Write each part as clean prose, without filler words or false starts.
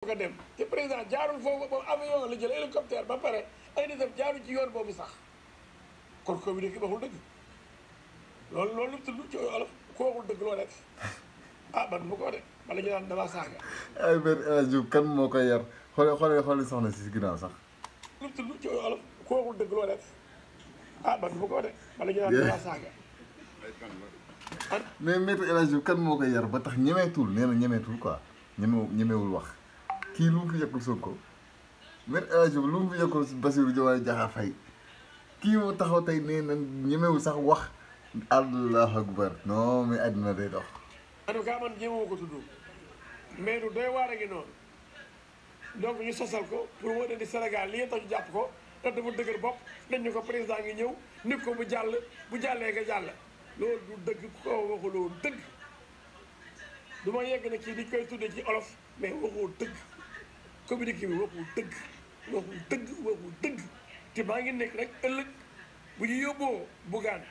ko dem te président jaarul foofu ba avion la jël hélicoptère ba pare ay nitam jaarul ci yoon boobu sax kon communiqué waxul dëgg loolu lu tudd ci olof ku waxul dëgg loo def ah man bu ko de bala ñu naan dama saaga. ay benn El Hadj Diouf kan moo koy yar xoole soxna si ginnaaw sax. lu tudd ci olof ku waxul dëgg loo def ah man bu ko de bala ñu naan dama saaga. mais maître El Hadj Diouf kan moo koy yar ba tax ñemeetul nee na ñemeetul quoi ñemewul wax. kii lu mu fi yekkul Sonko maître El Hadj Diouf lu mu fi yekkul Bassirou Diomaye Diakhar Faye kii moo taxaw tey nee na ñemewul sax wax allahu akbar non mais àddina day dox. en tout cas man ñemewu ko tudd mais du doy waar a ngi noonu donc ñu sosal ko pour wane ni Sénégal li tax ñu jàpp ko te dafa dëgër bopp dañ ñu ko président ngi ñëw nit ko bu jàllee nga jàll loolu du dëgg ko waxu loolu dëgg du ma yegg na kii di koy tuddee ci olof mais waxul dëgg communiqué bi waxul dëgg te maa ngi nekk rek ëllëg bu ñu yóbboo Bougane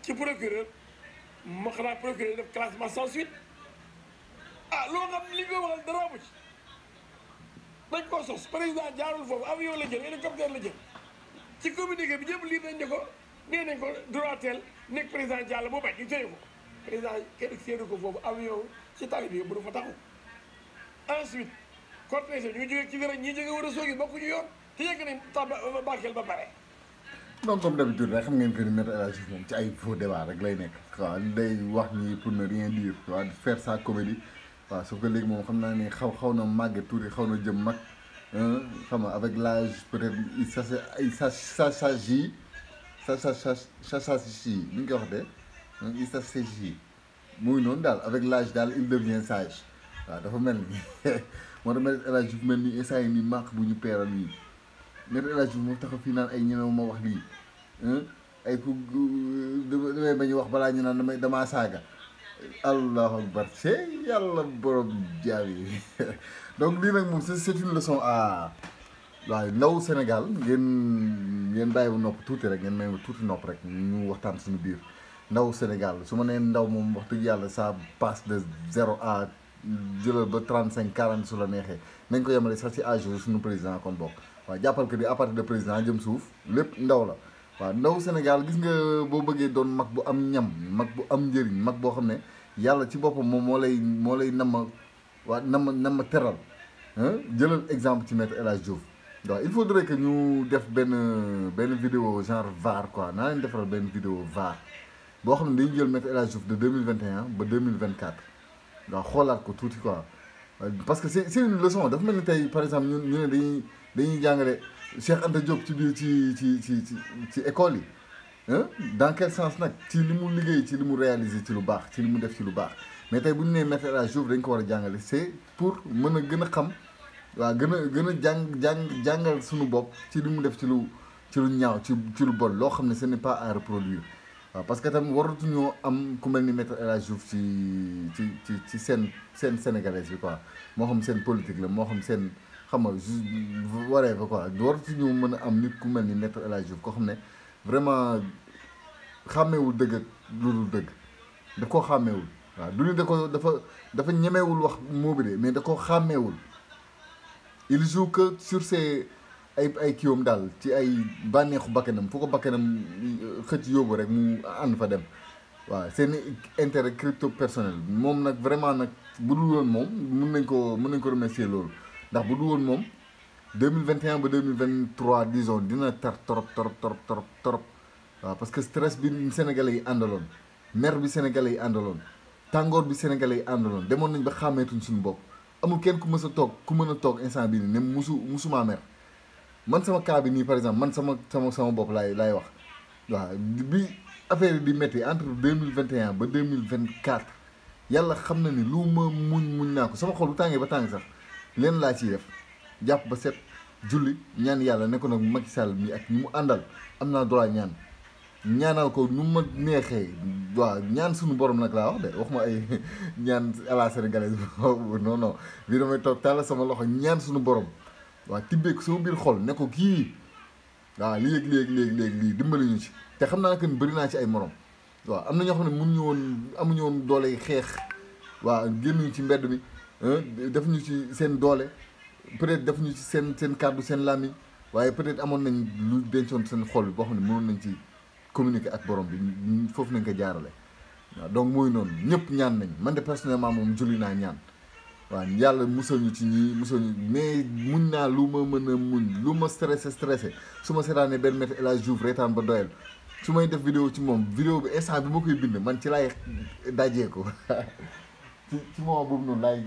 ci procureur ma xanaa procureur def classement sans suite ah loo xam li nga waxal dara amu ci dañ koo sos président jaarul foofu avion la jël hélicoptère la jël ci communiqué bi ñëpp lii nañ ne ko nee nañ ko droitel nekk président Diallo bu bañ ñu téye ko président kenn séenu ko foofu avion ci tali bi bu du fa taxaw ensuite cortège ñu jógee ci dara ñii jóge war a soogi bokkuñu yoon te yegg nañ Bakel ba pare. donc comme d'habitude rek xam ngeen que ni maître El Hadj Diouf moom ci ay faux débat rek lay nekk waaw day wax ni pour ne rien dire waaw faire sa comédie waaw sauf que léegi moom xam naa ni xaw na màgge tuuti xaw na jëm mag xam nga avec l'âge peut-être ça s'agit ni nga ko wax de il s'agit muy noonu daal avec l'âge daal il devient sage waaw dafa mel ni moo tax maître El Hadj Diouf mel ni instant yi nii màq bu ñu peeral nii maître El Hadj Diouf moo taxaw fii naan ay ñemewu ma wax lii ay ku damay bañ wax balaa ñu naan damaa saaga allahu akbar c'est yàlla borom jaam yi donc lii nag moom c'est une leçon à waaw ndaw Sénégal ngeen bàyyi bu nopp tuuti rek ngeen may ma tuuti nopp rek ñu waxtaan suñu biir ndaw Sénégal su ma nee ndaw moom wax dëgg yàlla ça passe de 0 à jëlal ba 35 40 su la neexee nañ ko yemale sax ci âge suñu président kon bokk waaw jàppal que di à partir de président jëm suuf lépp ndaw la waaw ndaw Sénégal gis nga boo bëggee doon mag bu am ñam mag bu am njëriñ mag boo xam ne yàlla ci boppam moom moo lay nama waa nama teral jëlal exemple ci maître El Hadj Diouf waaw il faudrait que ñu def benn vidéo genre VAR quoi naa leen defaral benn vidéo VAR boo xam ne dañu jël maître El Hadj Diouf de 2021 ba 2024 waaw xoolaat ko tuuti quoi parce que c'est une leçon dafa mel ni tey par exemple ñu ne dañuy jàngale Cheikh Anta Diop ci biir ci école yi dans quel sens nag ci li mu liggéey ci li mu réaliser ci lu baax ci li mu def ci lu baax mais tey bu ñu nee maître El Hadj Diouf dañ ko war a jàngale c'est pour mën a gën a xam waaw gën a jàngal suñu bopp ci li mu def ci lu ñaaw ci lu bon loo xam ne ce n'est pas à reproduire waaw parce que tam waratuñoo am ku mel ni maître El Hadj Diouf ci seen sénégalaise bi quoi moo xam seen politique la moo xam seen xam nga waree fa quoi waratuñu mën a am nit ku mel ni maître El Hadj Diouf koo xam ne vraiment xàmmeewul dëgg ak lu dul dëgg da koo xàmmeewul waaw du ni dafa ñemewul wax moo bi de mais da koo xàmmeewul il joue que sur ses ay kiiwam daal ci ay bànneexu bakkanam fu ko bakkanam xëcc yóbbu rek mu ànd fa dem waaw seen intérêt crypto personnel moom nag vraiment nag bu dul woon moom mën nañ ko remercier loolu ndax bu dul woon moom 2021 ba 2023 disons dina tar torop waaw parce que stress bi Sénégalais yi àndaloon mer bi Sénégalais yi àndaloon tàngoor bi Sénégalais yi àndaloon demoon nañ ba xàmmeetuñ suñu bopp amul kenn ku mën a toog instant bii nii ne musumaa mer man sama cas bi nii par exemple man sama bopp laay wax waaw bi affaire yi di métti entre 2021 ba 2024 yàlla xam na ni lu ma muñ naa ko sama xol bu tàngee ba tàng sax leen laa ciy def jàpp ba set julli ñaan yàlla ne ko nag Macky Sall mi ak ñi mu àndal am naa droit ñaanal ko nu ma neexee waaw ñaan suñu borom nag laa wax de wax ma ay ñaan à la sénégalaise non bii damay toog tàll sama loxo ñaan suñu borom waaw tibbeeku sama biir xol ne ko kii waaw léegi dimbali ñu ci te xam naa que bëri naa ci ay morom waaw am na ñoo xam ne amuñu woon doole xeex waaw génnuñu ci mbedd mi defuñu ci seen doole peut-être defuñu ci seen kàddu seen làmmiñ waaye peut-être amoon nañ lu dencoon seen xol boo xam ne mënoon nañ ci communiquer ak borom bi foofu nañ ko jaarale waaw donc mooy noonu ñëpp ñaan nañ man de personnellement moom julli naa ñaan waaw yàlla musal ñu ci ñii musal ñu mais muñ naa lu ma mën a muñ lu ma stressé su ma seetaanee benn maître El Hadji Diouf reetaan ba doyal su may def vidéo ci moom vidéo bi instant bi ma koy bind man ci laay dajee ko ci moment boobu noonu laay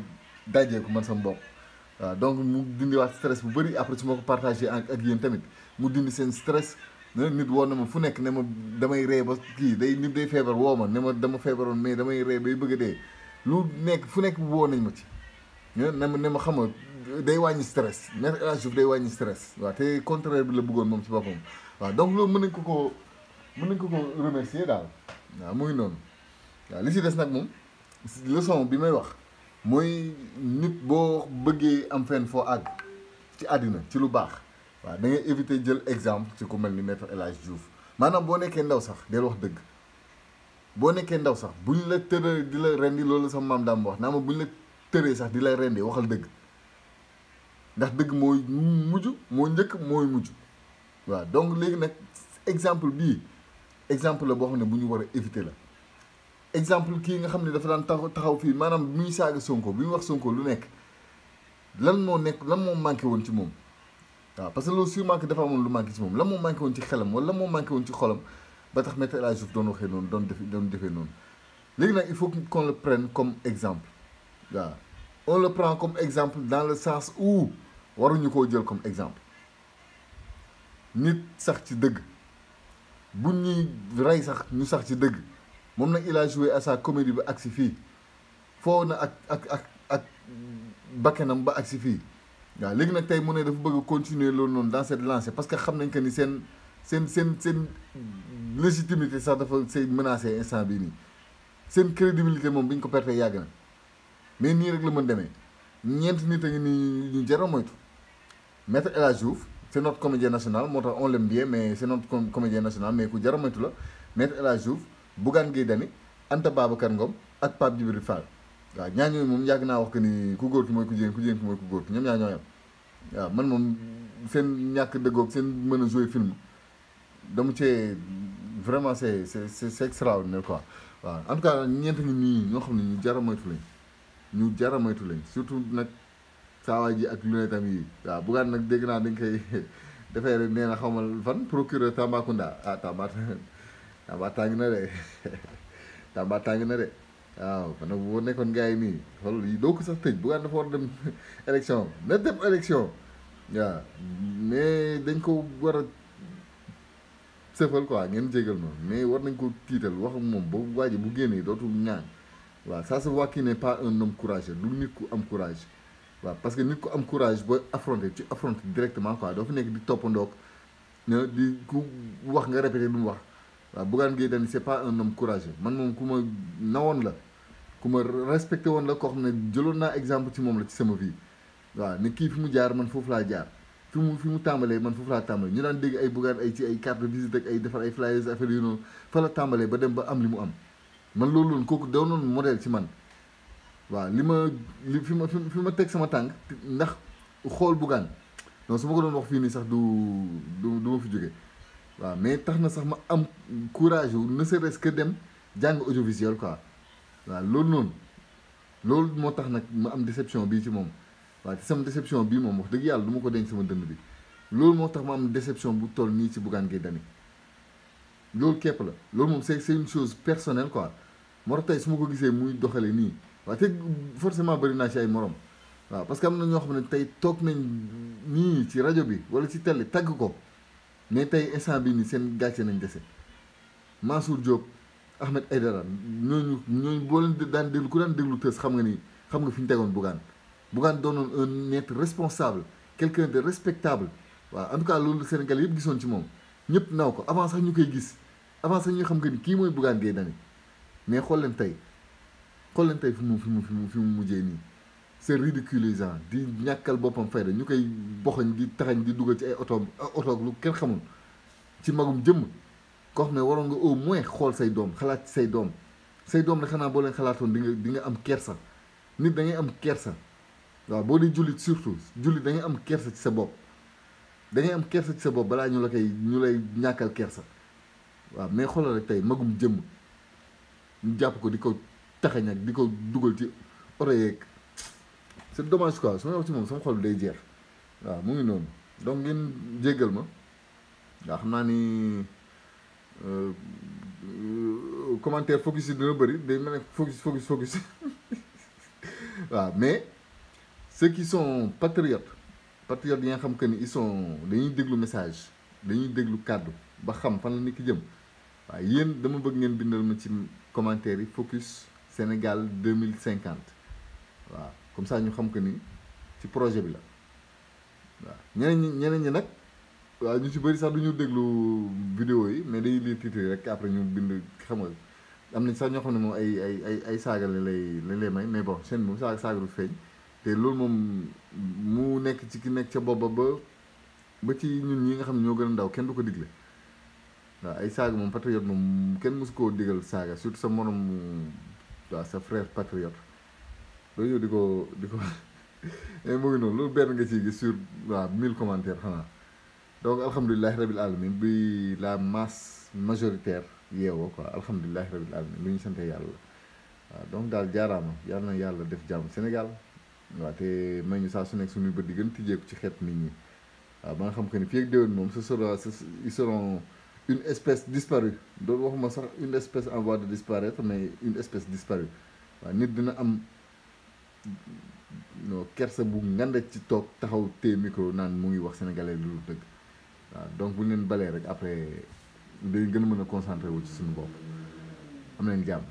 dajee ko man sama bopp waaw donc mu dindiwaat stress bu bëri après su ma ko partagé ak yéen tamit mu dindi seen stress nit woo na ma fu nekk ne ma damay ree ba kii nit day feebar woo ma ne ma dama feebaroon mais damay ree bay bëgg a dee lu nekk fu nekk woo nañ ma ci ne ma xam nga day wàññi stress maître El Hadji Diouf day wàññi stress waaw te contraire bi la bëggoon moom ci boppam waaw donc loolu mën nañ ko remercier daal waaw muy noonu waaw li si des nag moom leçon bi may wax mooy nit boo bëggee am fenn foo àgg ci àddina ci lu baax waaw da ngay éviter jël exemple ci ku mel ni maître El Hadji Diouf maanaam boo nekkee ndaw sax del wax dëgg boo nekkee ndaw sax buñ la tëree di la rendi loolu sama maam daam wax naa ma buñ la tëree sax di la rendi waxal dëgg ndax dëgg mooy mujj moo njëkk mooy mujj waaw donc léegi nag exemple bii exemple la boo xam ne bu ñu war a éviter la exemple kii nga xam ne dafa daan taxaw fii maanaam bu ñuy saaga Sonko bi ñu wax Sonko lu nekk lan moo manqué woon ci moom waaw parce que loolu sûrement que dafa amoon lu manqué ci moom lan moo manqué woon ci xelam wala lan moo manqué woon ci xolam ba tax maître El Hadji Diouf doon waxee noonu doon defee noonu léegi nag il faut qu'on le prenne comme exemple waaw on le prend comme exemple dans le sens où waruñu koo jël comme exemple nit sax ci dëgg bu ñuy rey sax ñu sax ci dëgg moom nag il a joué à sa comédie ba agsi fii foo na ak bakkanam ba agsi fii waaw léegi nag tey mu ne dafa bëgg a continuer loolu noonu dans cette lancée parce que xam nañ que ni seen légitimité sax dafa say menacé instant bii nii seen crédibilité moom bi ñu ko perte yàgg na mais nii rek la mën demee ñeent nit a ngi nii ñu jar a moytu maître El Hadji Diouf c'est notre comédien national moo tax on l'aime bien mais c'est notre comédien national mais ku jar a moytu la maître El Hadji Diouf Bougane Gueye Dany Anta Babacar Ngom ak Pape Djibril Fall waaw ñaar ñooyu moom yàgg naa wax que ni ku góor ki mooy ku jigéen ki mooy ku góor ki ñoom ñaar ñoo yam waaw man moom seen ñàkk dëggoog seen mën a jouer film dama cee vraiment c'est extraordinaire quoi waaw en tout cas ñeent ngi nii ñoo xam ne ñu jar a moytu lañ surtout nag saawaay ji ak lunetam yi waaw Bougane nag dégg naa dañ koy defee rek nee na xawmal fan procureur Tambacounda Tamba tàng na de Tamba tàng na de waaw man nag boo nekkoon gars yi nii xool yi doo ko sax tëj Bougane dafa war a dem élection na dem élection waaw mais dañ ko war a sëfal quoi ngeen jégal ma mais war nañ ko tiital wax moom ba waa ji bu génnee dootul ñaan waaw ça se voit qu'il n'est pas un homme courageux du nit ku am courage waaw parce que nit ku am courage booy affronter tu affrontes directement quoi doo fi nekk di toppandoog di ku wax nga répété lu mu wax waaw Bougane Gueye Dany c'est pas un homme courageux man moom ku ma nawoon la ku ma respecté woon la koo xam ne jëloon naa exemple ci moom la ci sama vie waaw ne kii fi mu jaar man foofu laa jaar fi mu tàmbalee man foofu laa tàmbalee ñu daan dégg ay Bougane ay ci ay carte de visite ak ay defar ay flyers affaire yu noonu fa la tàmbalee ba dem ba am li mu am man loolu loolu kooku doonoon modèle ci man waaw fi ma teg sama tànk ndax xool Bougane donc su ma ko doon wax fii nii sax du ma fi jóge waaw mais tax na sax ma am courage wu ne serait-ce que dem jàng audiovisuel quoi waaw loolu moo tax nag ma am déception bii ci moom waaw te sama déception bii moom wax dëgg yàlla du ma ko denc sama dënd bi loolu moo tax ma am déception bu toll nii ci Bougane Gueye Dany loolu képp la loolu moom c'est une chose personnelle quoi moo tax tey su ma ko gisee muy doxale nii waaw te forcément bëri naa ci ay morom waaw parce que am na ñoo xam ne tey toog nañ nii ci rajo bi wala ci télé tagg ko mais tey instant bii nii seen gàcce nañ dese Mansour Diop Ahmed Aïdara ñooñu boo leen daan déglu ku daan déglu tës xam nga fi ñu tegoon Bougane doonoon un être responsable quelqu'un de respectable waaw en tout cas loolu Sénégal yëpp gisoon ci moom ñëpp naw ko avant sax ñu koy gis avant sax ñu xam que ni kii mooy Bougane Gueye Dany mais xool leen tey fi mu mujjee nii c'est ridiculisant di ñàkkal boppam fayda ñu koy boxañ di taxañ di dugal ci ay oto lu kenn xamul ci magum jëmm koo xam ne waroon nga au moins xool say doom xalaat ci say doom la xanaa boo leen xalaatoon di nga am kersa nit da ngay am kersa waaw boo di jullit surtout jullit da ngay am kersa ci sa bopp da ngay am kersa ci sa bopp balaa ñu lay ñàkkal kersa waaw mais xoolal rek tey magum jëmm ñu jàpp ko di ko taxañ ak di ko dugal ci oto yeeg c'est dommage quoi su ma wax ci moom sama xol day jeex waaw mu ngi noonu donc ngeen jéggal ma waaw xam naa ni commentaire focus yi dina bëri day mel ne focus waaw mais ceux qui sont patriotes yi nga xam que ni dañuy déglu message dañuy déglu kàddu ba xam fan la nit ki jëm waaw yéen dama bëgg ngeen bindal ma ci commentaire yi focus Sénégal 2050 waaw comme ça ñu xam que ni ci projet bi la waaw ñeneen ñi nag waaw ñu ci bëri sax du ñu déglu vidéo yi mais dañuy lire titre rek après ñu bind xam nga am nañ sax ñoo xam ne moom ay saaga la lay may mais bon seen moom saaga du feeñ te loolu moom mu nekk ci ki nekk ca booba ba ci ñun ñi nga xam ne ñoo gën a ndaw kenn du ko digle waaw ay saaga moom patriote moom kenn mosu koo digal saaga surtout sa morom waaw sa frère patriote loolu yow di ko mu ngi noonu loolu benn nga ciy gis sur waaw 1000 commentaires xanaa donc alhamdulilahi rabil alamin bi la masse majoritaire yeewoo quoi alhamdulilahi rabil alamin lu ñu sante yàlla waaw donc daal jaaraama yal na yàlla def jàmm Sénégal waaw te may ñu saa su nekk suñuy bët di gën tijjeeku ci xeet nit ñi waaw ba nga xam que ni fii ak déwén moom ils seront une espèce disparue doolu waxuma sax une espèce en voie de disparaître mais une espèce disparue waaw nit dina am kersa bu nganda ci toog taxaw téye micro naan mu ngi wax sénégalais lu dul dëgg waaw donc bu ñu leen balee rek après dañ gën a mën a concentré wu ci suñu bopp am leen jàmm